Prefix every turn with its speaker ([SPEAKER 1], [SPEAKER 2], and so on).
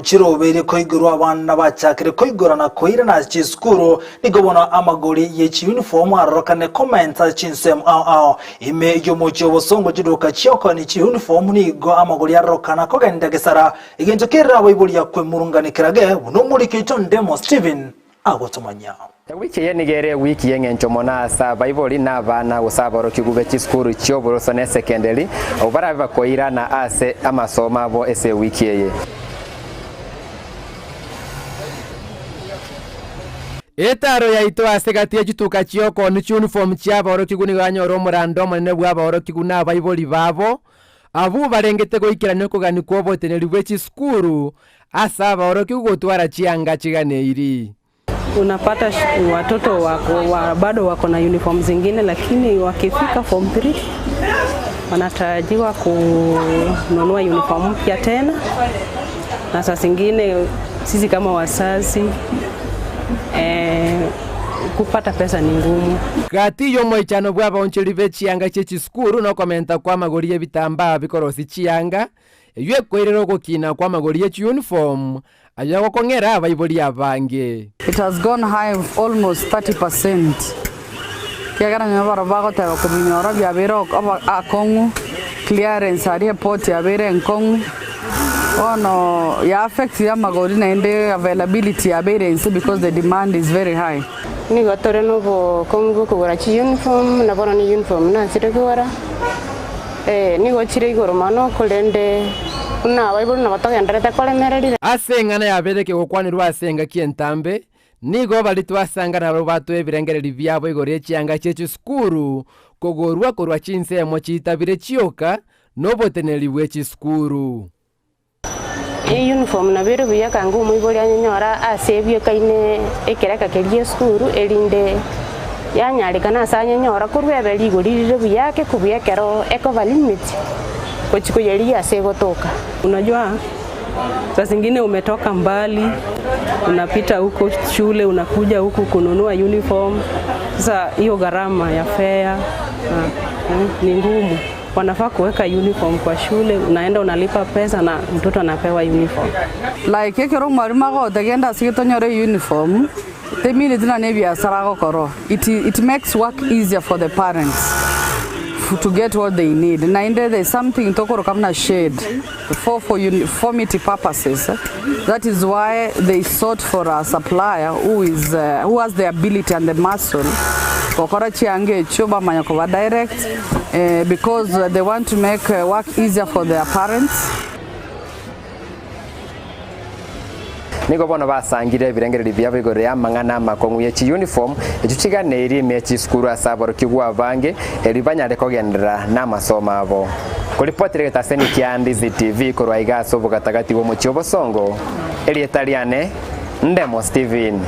[SPEAKER 1] chirobeire koigorwa abana bachakire koigora na koirana ase chisukuru, nigo bono amagori ye chiyunifomu arorokane komenta ase chinsemo ao ao. Ime y'omochie obosongo chiduka chi'okoenia chiyunifomu nigo amagori arorokana kogenda gesara, egento kerire abaiboria kwemurungania kerage buna omoriki oito Ndemo Stephen agotomanyia.
[SPEAKER 2] Ewiki eye nigo ere ewiki y'engencho mono ase abaibori na abana gose aborokigwa be chisukuru chi'oboroso na esekenderi, abwo barabe bakoirana ase amasomo abo ase ewiki eye.
[SPEAKER 3] Etaaro yaito ase egati ye chituka chi'okooni chiuniform chi'aborokigwa nigo yanyora omorando omonene bw'aborokigwa na abaibori babo, abwo barengete goikerania okogania kw'oboteneneri bwe chisukuru ase aborokigwa gotwara chianga chiganeiri.
[SPEAKER 4] Unapata watoto wako wa, bado wako na uniform zingine lakini wakifika form 3 wanatarajiwa kununua uniform mpya tena, na saa zingine sisi kama wazazi eh, kupata pesa ni ngumu.
[SPEAKER 3] Gati y'omoichano bw'abaonchoreri be chianga chie chisukuru na okomenta kw'amagori y'ebitambaa bikorosia chianga, eyio ekoirera ogokina kw'amagori ye chiuniform, ayio agokong'era abaibori abange.
[SPEAKER 5] It has gone high almost 30%, ekiagera nonya barabwo bagoteba kobinyora biabeire akong'u, clearance aria eport yabeire enkong'u, bono ya affectire amagori naende availability yabeire inse because the demand is very high.
[SPEAKER 6] Nigo tore nobokong'u bw'okogora chiuniform, na bono ne uniform nasire kogora, nigo chire igoro mono, korende buna abaibori nabo togendererete koremereria.
[SPEAKER 3] Ase eng'ana yabeire kegokwanerwa ase engaki entambe, nigo baria twasanga nabarabwo batoe ebirengererio biabo igoro ye chianga chie chisukuru kogorwa korwa chinsemo chitabire chioka noboteneneri bwe chisukuru.
[SPEAKER 6] Eyuniform nabo ere buya ekanga omoibori anyenyore ase ebiekaine ekereka keria gie esukuru erinde yanyarekana ase anyenyora korwa ebe rigori rire buya ake kobua ekero ekoba limit gochia koyerigia ase egotoka.
[SPEAKER 4] Unajua saa zingine umetoka mbali unapita huko shule unakuja huku kununua uniform. Sasa hiyo gharama ya fare ni ngumu. Wanafaa kuweka uniform kwa shule, unaenda unalipa pesa na mtoto anapewa uniform.
[SPEAKER 5] Like ekero omwalimu agote genda ase getonyore uniform, temineti nonye ebiasara agokora, it it makes work easier for the parents to get what they need. Naende there is something tokoroka buna shade for for uniformity purposes, that is why they sought for a supplier who is who has the ability and the muscle gokora chianga echio bamanya koba direct because they want to make work easier for their parents.
[SPEAKER 2] Nigo bono basangire ebirengererio biabo igoro y'amang'ana amakong'u ye chiyunifomu echio chiganeirie ime ye chisukuru ase aborokigwa abange, erio banyare kogenderera namasomo abo. Koripotera egetaseni kia Ndizi TV korwa iga ase obogatagati bw'omochie o Bosongo, erieta riane Ndemo Stephen.